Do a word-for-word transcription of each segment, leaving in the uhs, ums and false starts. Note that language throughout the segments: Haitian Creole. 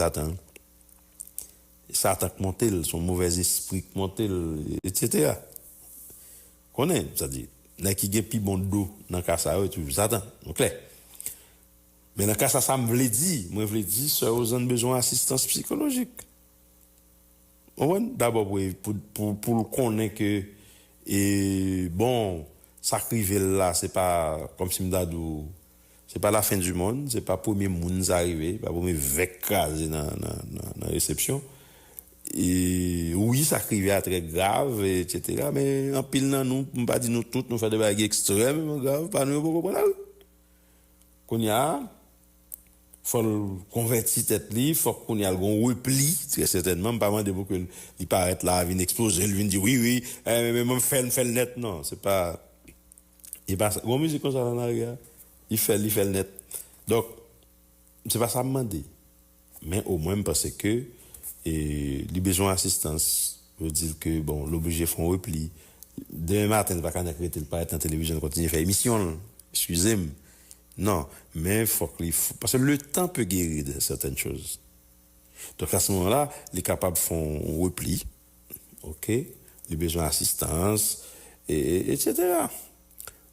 Satan. Satan k monte l, se yon movèzespri k monte l, etsetera. Konnen, sa di, nèg ki gen pi bon do nan ka sa yo, e toujou Satan. Nou klè. Men nan ka sa, sa m vle di, mwen vle di, sè Rosanne bezwen asistans sikolojik. Ou konprann? Dabò pou, pou, pou, pou l konnen ke, e, bon, sa k rive l la, se pa, kòmsi m ta di w, se pa lafen di monn, se pa premye moun sa rive, pa premye vèk kraze nan, nan, nan, nan resepsyon. E, wi, sa k rive a trè grav, etsetera, men anpil nan nou, m pa di nou tout, nou fè de bagay ki ekstrèmman grav, pa nou yo poko pran lari. Kounye a, fò l konvèti tèt li, fòk kounye a l gon repli, trè sètènman, m pa mande pou ke l, li parèt la, vin eksploze, l vin di, "Wi, wi, eh, men, men, mwen fè l, m fè l nèt." Non, se pa, e pa sa. Gon mizik konsa nan lari a, li fè l, li fè l nèt. Donk, se pa sa m mande. Men omwen, m panse ke, e, li bezwen asistans. Yo di l ke, bon, l oblije fè yon repli. Demen maten, li pa ka nèk rete, l parèt nan televizyon, l kontinye fè emisyon l. Eskize m. Non, men fòk li, f-, paske le temps peut guérir de certaines choses. Donk, à ce moment-là, li kapab fè yon repli. Oke? Li bezwen asistans, e, e, etsetera.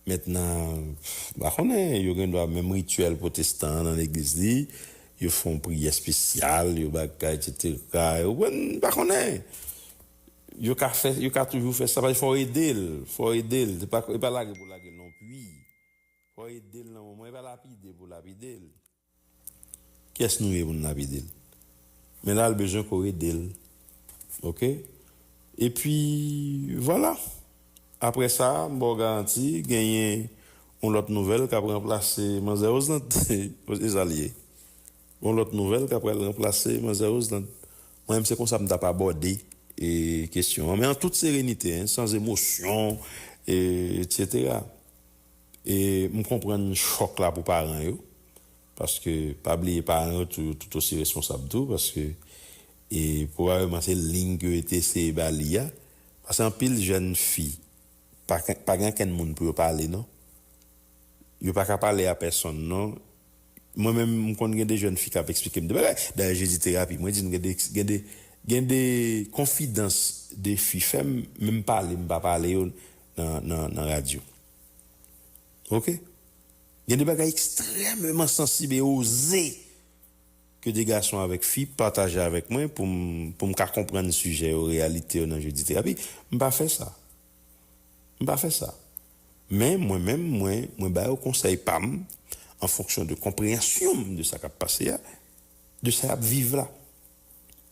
Mentnan, m pa konnen, yo gen dwa menm rityèl pwotestan an nan legliz li, yo fè yon priyè espesyal, yo bagay, etsetera. Yo, m pa konnen. Yo ka fè, yo ka toujou fè sa, paske fò w ede l, fò w ede l. Se pa, e pa lage pou lage l non pli. Fò w ede l nan moman, e pa lapide pou lapide l. Kiyès nou ye pou n lapide l? Men la, l bezwen ke w ede l. Oke? Epi, vwala. Apre sa, m ba w garanti, genyen yon lòt nouvèl k ap ranplase Manzè Roseland. E sa l ye. Yon lòt nouvèl k ap pral ranplase Manzè Roseland. Mwen menm, se konsa m t ap abòde, e, kesyon an. Men an tout serenite, en, sans émotion, e, etsetera. E m konprann chòk la pou paran yo. Paske, pa bliye, paran yo tou, tout osi responsab tou, paske, e, pwobableman se liy ke yo te eseye ba li a. Paske anpil jèn fi, pa, pa gen ankenn moun pou yo pale, non. Yo pa ka pale a pèsonn, non. Mwen menm, m konn gen de jèn fi k ap eksplike m de bagay. Dayè, Jedi Terapi, mwen di n gen de, gen de, gen de konfidans de fi fè m, menm pale, m pa pale yo nan, nan, nan radyo. Oke? Gen de bagay ekstrèmman sansib e oze ke de gason avèk fi pataje avèk mwen pou m, pou m ka konprann sijè yo, reyalite yo nan Jedi Terapi. M pa fè sa. M pa fè sa. Men mwen menm, mwen, mwen ba yo konsèy pa m, an fonksyon de konpreyansyon m de sa k ap pase a, de sa y ap viv la.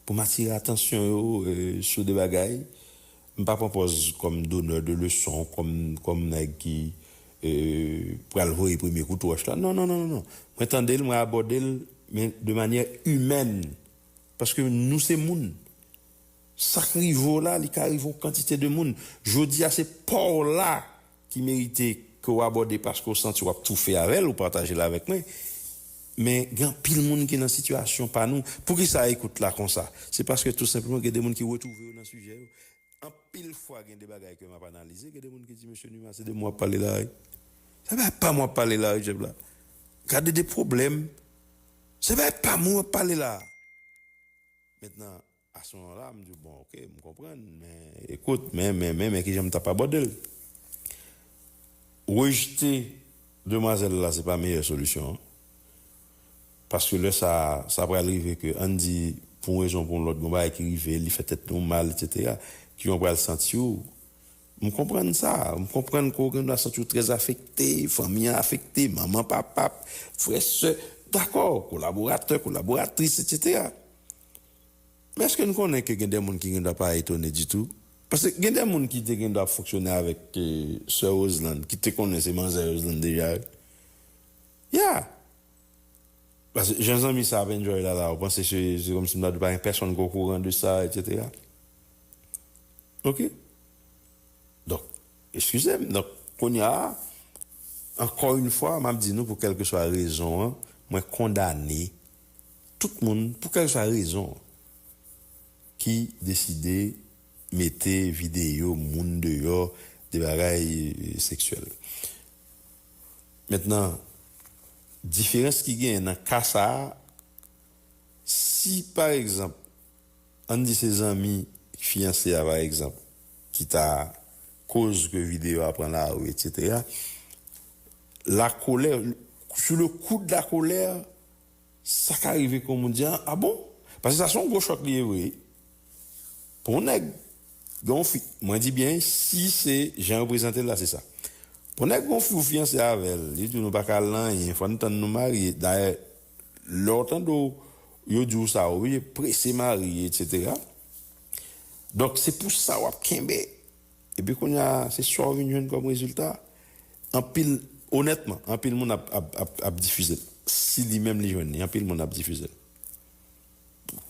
Pou m atire atansyon yo, e, sou de bagay, m pa pran pòz kòm donneur de leçon, kòm, kòm nèg ki, e, pral voye premye kout wòch la. Non, non, non, non, non. Mwen tande l, mwen abòde l, men de manyè imèn. Paske nou se moun. Sa k rive w la, li ka rive yon kantite de moun. Jodi a, se pa w la ki merite ke w abòde paske w santi w ap toufe avè l, ou pataje l avèk mwen. Men gen anpil moun ki nan sitiyasyon pa nou. Poukisa ekout la konsa? Se paske tou senpleman gen de moun ki retwouve yo nan sijè yo. Anpil fwa gen de bagay ke m ap analize, gen de moun ki di, "Mesye Numa, se de mwen w ap pale la, wi. Se bagay pa m w ap pale la, wi, Jeb la. Gade de pwoblèm. Se bagay pa m w ap pale la." Mentnan, a se moman la, m di, "Bon, oke, m konprann, men ekout, men, men, men, men kijan m t ap abòde l." Rejte demwazèl la, se pa meyè solisyon an. Paske lè sa, sa pral rive ke, ann di, pou yon rezon, pou yon lòt, gon bagay ki rive, li fè tèt nou mal, etsetera, kijan w pral santi w? M konprann sa. M konprann ke w gen dwa santi w trè afekte, fanmi an afekte, manman, papa, frè, sè, dakò, kolaboratè, kolaboratris, etsetera. Men èske n konnen ke gen de moun ki gen dwa pa etone ditou? Paske gen de moun ki te gen dwa ap fonksyone avèk, e, sè Roseland, ki te konnen se manzè Roseland deja, wi. Ya! Paske jan zanmi sa ap enjoy la, la, ou panse se, se kòmsi m ta di pa gen pèsonn ki okouran de sa, etsetera. Oke? Donk, eskize m. Donk, kounye a, ankò yon fwa, m ap di nou, pou kèlkeswa rezon an, mwen kondane tout moun, pou kèlkeswa rezon an, ki deside mete videyo moun deyò, de bagay, e, seksyèl. Mentnan, diferans ki genyen nan ka sa a, Si, pa egzanp, ann di se zanmi fiyanse a, pa egzanp, ki ta koz ke videyo a pran lari, etsetera, la colère, sous le coup de la colère, sa ka rive, kòm ou di, ah, ah bon? Paske sa se yon gwo chòk li ye vre. Pou yon nèg, gen yon fi, mwen di byen, si se jan yo prezante l la, se sa. Pou yon nèg, gen yon fi ou fiyanse avè l, li di w nou pa ka al nan anyen, fò n tann nou marye. Dayè, lè w tande w, yo di w sa, w oblije prese marye, etsetera. Donk, se pou sa w ap kenbe. Epi kounye a, se sa w vin jwenn kòm rezilta. Anpil, onètman, anpil moun ap, ap, ap, ap difize l. Si li menm li jwenn li, anpil moun ap difize l.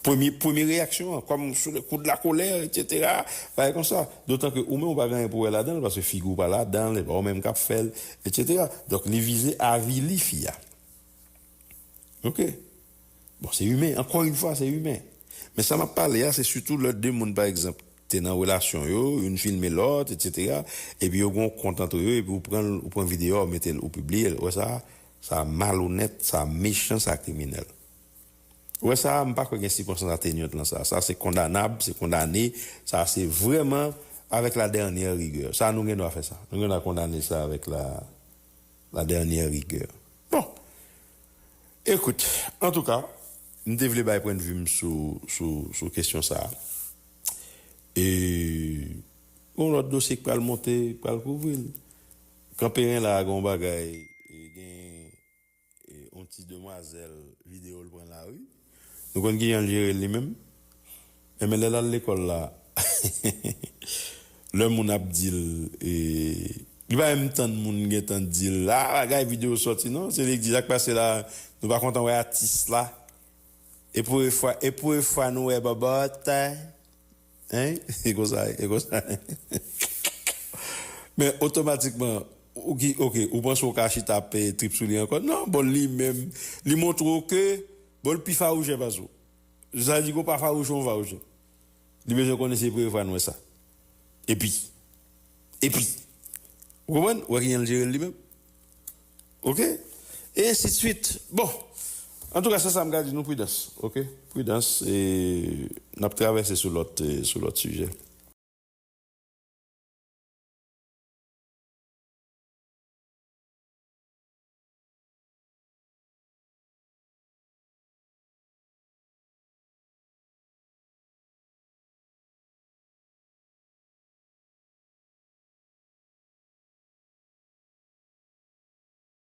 Premye, premye reyaksyon an, kòm sous le coup de la colère, etsetera, bagay konsa. Dotan ke ou menm ou pa gen anyen pou wè ladan l, paske figi w pa ladan l, e pa ou menm k ap fè l, etsetera. Donk, li vize avili fi a. Oke. Bon, se imen. Ankò yon fwa, se imen. Men sa m ap pale a, se sitou lè de moun, pa egzanp, te nan relasyon yo, youn filme lòt, etsetera. Epi yo gen yon kont antre yo, epi ou pran, ou pran videyo a, ou mete l, ou pibliye l. Ou wè sa? Sa malonèt, sa mechan, sa kriminèl. Ou wè sa, m pa kwè gen sirkonstans atenyant nan sa. Sa se kondanab, se kondane. Sa se vrèman avec la dernière rigueur. Sa nou gen dwa fè sa. Nou gen dwa kondane sa avec la, la dernière rigueur. Bon. Ekout, antouka, m te vle bay pwennvi m sou, sou, sou kesyon sa a. E yon lòt dosye k pral monte, k pral kouvri l. Kanperen la a gen yon bagay, e gen e, yon ti demwazèl videyo l pran lari. Nou konn kijan l jere l li menm? Enben, lè l al lekòl la, lè moun ap di l, e, li pa menm tann moun gentan di l, a, bagay videyo sòti, non. Se li k di, sa k pase la, nou pa kontan wè atis la. E premye fwa, e premye fwa nou wè bòbòt. Hein? E konsa, e konsa. Men otomatikman, ou ki, oke, ou panse ou ka chita ap peye trip sou li ankò? Non, bon, li menm, li montre w ke, bon, l pi fawouchè pase w. Sa di ke w pa fawouchè, w fawouchè. Li bezwen konnen se premye fwa n wè sa. Epi, epi, ou konprann? Ou wè kijan l jere l li menm? Oke? E ensi de swit. Bon, antouka, se sa m ka di nou, pridans. Oke? Pridans, e n ap travèse sou lòt, e, sou lòt sijè.